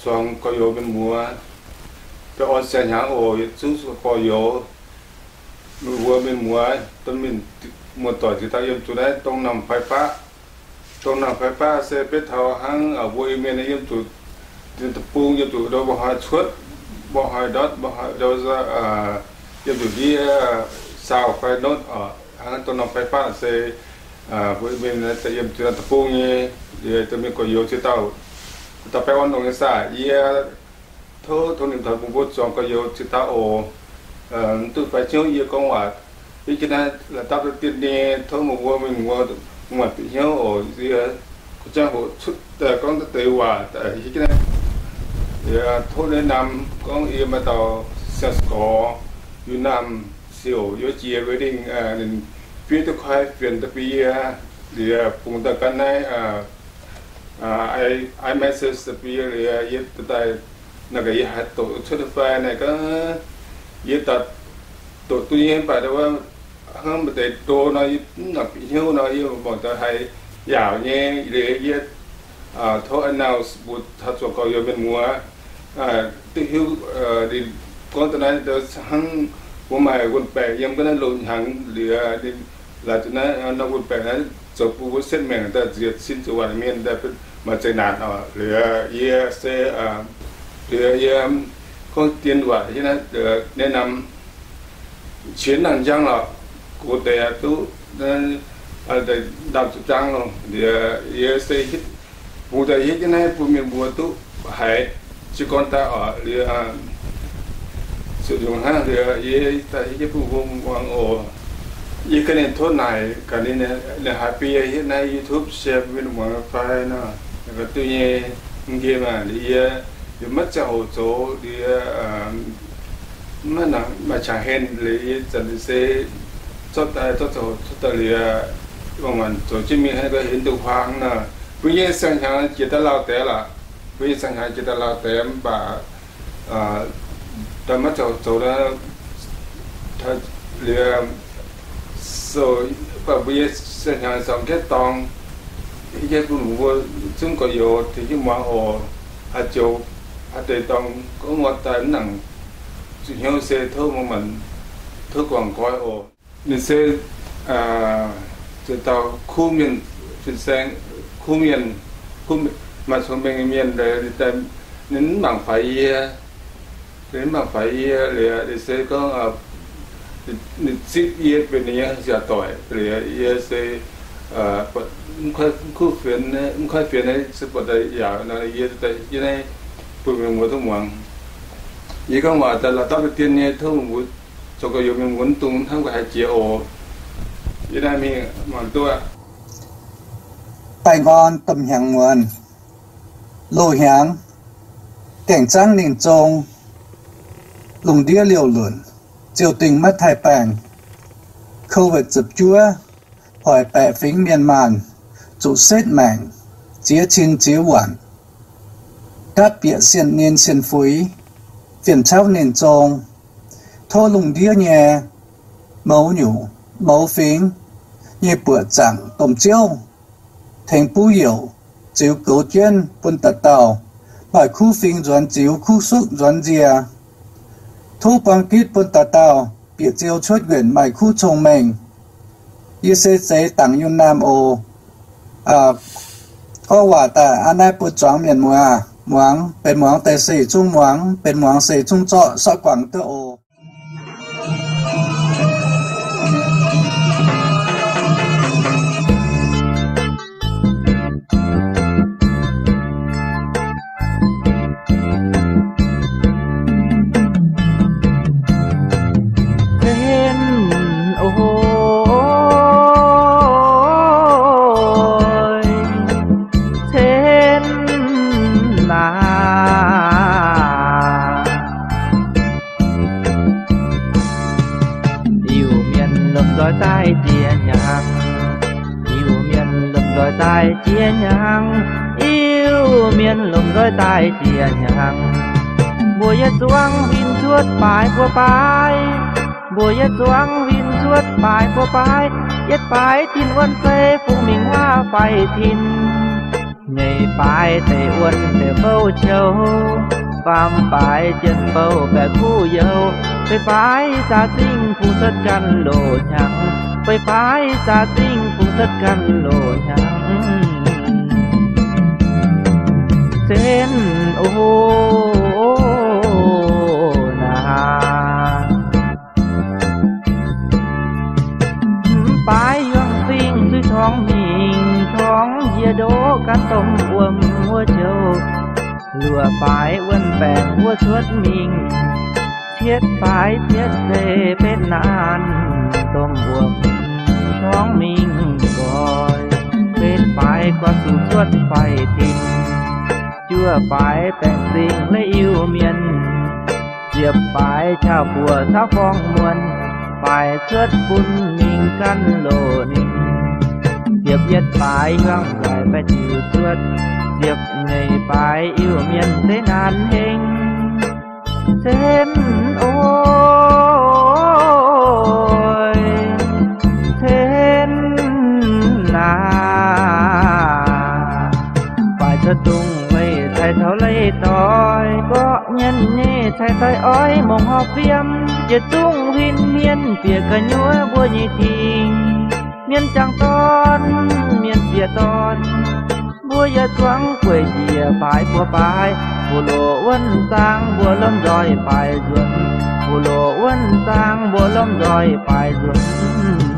zuangx gorx-youz mienh muoz, bieqc orn siang-hnyangx oc, yietc zungv gorx-youz, meih mbuo mienh muoz, domh mienh muoz-doic ziex dauh yiem zuqc naaiv 东南快发. 东南快发 se beiv taux hnangv mbuo Iu-Mienh yiem zuqc deic-bung, yiem zuqc ndau Mba'hnoi cuotv, Mba'hnoi ndortv, Mba'hnoi ndau, yiem zuqc ndiev saauh fai notv oc. Hnangv 东南快发 se mbuo Iu-Mienh daaih yiem zuqc deic-bung nyei, liuz domh mienh gorx-youz ziex dauh, dauh baeqc orn longx nyei saah. Yie tov tongx nimc taux meih mbuo zuangx gorx-youz ziex dauh oc. Mv duqv faix hnyouv yie gorngv waac, yie jienv naaiv la'dapv deix dien nyei, tov meih mbuo mienh muoz mangc bieqc hnyouv oc. Yie guh jangv hoc cuotv daaih gorngv deix waac, yie jienv naaiv, tov แนะนำ gorngv yie maaih dauh siang-sou gorx, Yunh Naamh Siouc, yiem jiex Reading, ninh fiev duqv koi fienx daaih bun yie, liuz bungx daaih gan naaiv iMessage daaih bun yie, liuz yie daaih naaic gaax yie haih doqc cuotv fai naaic gaax, yie daaih doqc duqv nyei, mv baac hnangv maaih deix ndo nor yie mv nangc bieqc hnyouv nor, yie mangc daaih haih yaauc nyei. Liuz yie tov announce mbuox taux zuangx gorx-youz mienh muoz duqv hiuv, ninh gorngv daaih naaiv hnangv mbuo maaih wuonh baengc yiem ga'naaiv loz-hnyangx, liuz ninh laaix zuqc naaiv norm wuonh baengc naaiv zoux bun mbuo setv maengc daaih nziex sin nziex waanc mienh daaih maaih zeqc naanc oc. Liuz yie se, liuz yie gorngv dien waac hiuv naaiv แนะนำ qiex nangh njang lorqc, gox deix duqv ndaamv zuqc jangv lorqc. Liuz yie se bungx daaih hiuv jienv naaiv bun mienh mbuo duqv haiz jiez gorn daaih oc. Liuz ziouc nyungc hnangv liuz yie daaih hiuv jienv bun mbuo muangx oc. Yie ganh ninh tov naaic gaax ninh, ninh haiz bun yie hiuv naaiv YouTube share bun mienh muangx fai nor, ga'duqv nyei. Mv nqemh maah, liuz yie, yie maiv ziangh hoc zoux, liuz maiv maaih qangx henh, liuz yie zanc se zorqv daaih, zorqv ziangh hoc zorqv daaih liuz, mangc maanc zoux jienv mingh hnangv nor, hiuv duqv huaang nor. Mbuo nyei siang-hnyangx jiex daaih lauh deix lorqc. Mbuo nyei siang-hnyangx jiex daaih lauh deix mv baac daaih maiv ziangh hoc zoux nor, liuz, mv baac mbuo nyei siang-hnyangx zoux gaeqv dorngx, hiuv jienv bun mbuo zungv gorx-youz tengx jienv muangx oc. Haaix joux haaix deix dorngx gorngv wuov daaih mv nangc zuqc hnyouv se tov muangx maanc, tov guangc nqoi oc. Ninh se ziex dauh kuv mienh, fin-saeng kuv mienh, maaih cong-mengh nyei mienh, ninh mv mangc faix yie, ninh mv mangc faix yie liuz, ninh se gorngv ninh zipv yie benx ninh nyei nziaauc doic liuz, yie se mv kuv fienx, mv kuv fienx se buatc daaih yaac nor, yie daaih yie naaiv bun mienh muoz duqv muangx. Yie gorngv waac daaih la'dapv deix dien nyei, tov mbuo zoux gorx-youz mienh muoz mv dungx hnamv ga'haaix jiex oc. Yie naaiv mingh mangc duqv. Baengh orn domh hnyangx muonz, loz-hnyangx, gaengh zaangv ninh zong, lungh ndiev liouh lunc, ziouc dingc maiv taaih baengh. Covid ziepc juov hoic baeqc fingx mienh maanh zuqc setv maengc, ziex cin ziex waanc, gapv bieqc sienh ninh sienh fuix, fien cauv ninh zong. Tov lungh ndiev nyei mouz nyungc mouz fingx nyei buoqc zaangc domh ziouv tengx buv youc ziux goux jienv bun dauh dauh maaih kuv fingx nzuonx ziux, kuv suqv nzuonx nziec. Tov buang gitv bun dauh dauh bieqc ziou cuotv nquenc maaih kuv cong-mengh. Yie se zeix dangc Yunh Naamh oc. Gorngv waac daaih aa naaiv bun zuangx mienh muoz muangx. Benx muangx deix se zungv muangx, benx muangx se zungv zorqv sortv guangc duqv oc. Cen oix, cen aac. Iu-Mienh lomh nzoih daaih jiex hnyangx, Iu-Mienh lomh nzoih daaih jiex hnyangx, Iu-Mienh lomh nzoih daaih jiex hnyangx. Mbuo yietc zuangx huin cuotv baaix buo baaix, mbuo yietc zuangx huin cuotv baaix buo baaix, yietc baaix tin wuonh se fungx mingh huaav faix tin. Nyeic baaix deix wuonh deix fouv qiou, faam baaix jien bouh baeqc kuv youh, feix baaix za'gengh bungx cuotv ganh loz hnyangx, feix baaix za'gengh bungx cuotv ganh loz hnyangx. Zenv o naaic, baaix hiuang fingx zuiz torngx mingh, torngx njiec ndoqv gan domh wuom wuov joux. Luoqc baaix wuonh baengc wuov cuotv mingh, cietv baaix cietv zeiv betv naanc domh wuom torngx mingh nqoi. Betv baaix guax zuqc cuotv faix-tin, juov baaix baengc zingh leiz Iu-Mienh, ziepc baaix qaqv buoqc caux forng muonh, baaix cuotv bun mingh gan loz ninh. Ziepc yietv baaix hiuang nzaic baeqv diuc cuotv, ziepc nyeic baaix Iu-Mienh deix naanc hengx. Zenv o zenv naaic, baaix cuotv dungz weih cai taux leiz-doix, gorqv nyienh nyeic cai daaih oix mongh horpc fiem, yietc zungv huin hmien bieqc gu'nyuoz mbuo nyei dingc. Mienh jangc dorn, mienh bieqc dorn, mbuo yietc zuangx gueic njiec baaix buo baaix, fu loz wuonh zaang mbuo lomh nzoih baaix nzuonx, fu loz wuonh zaang mbuo lomh nzoih baaix nzuonx.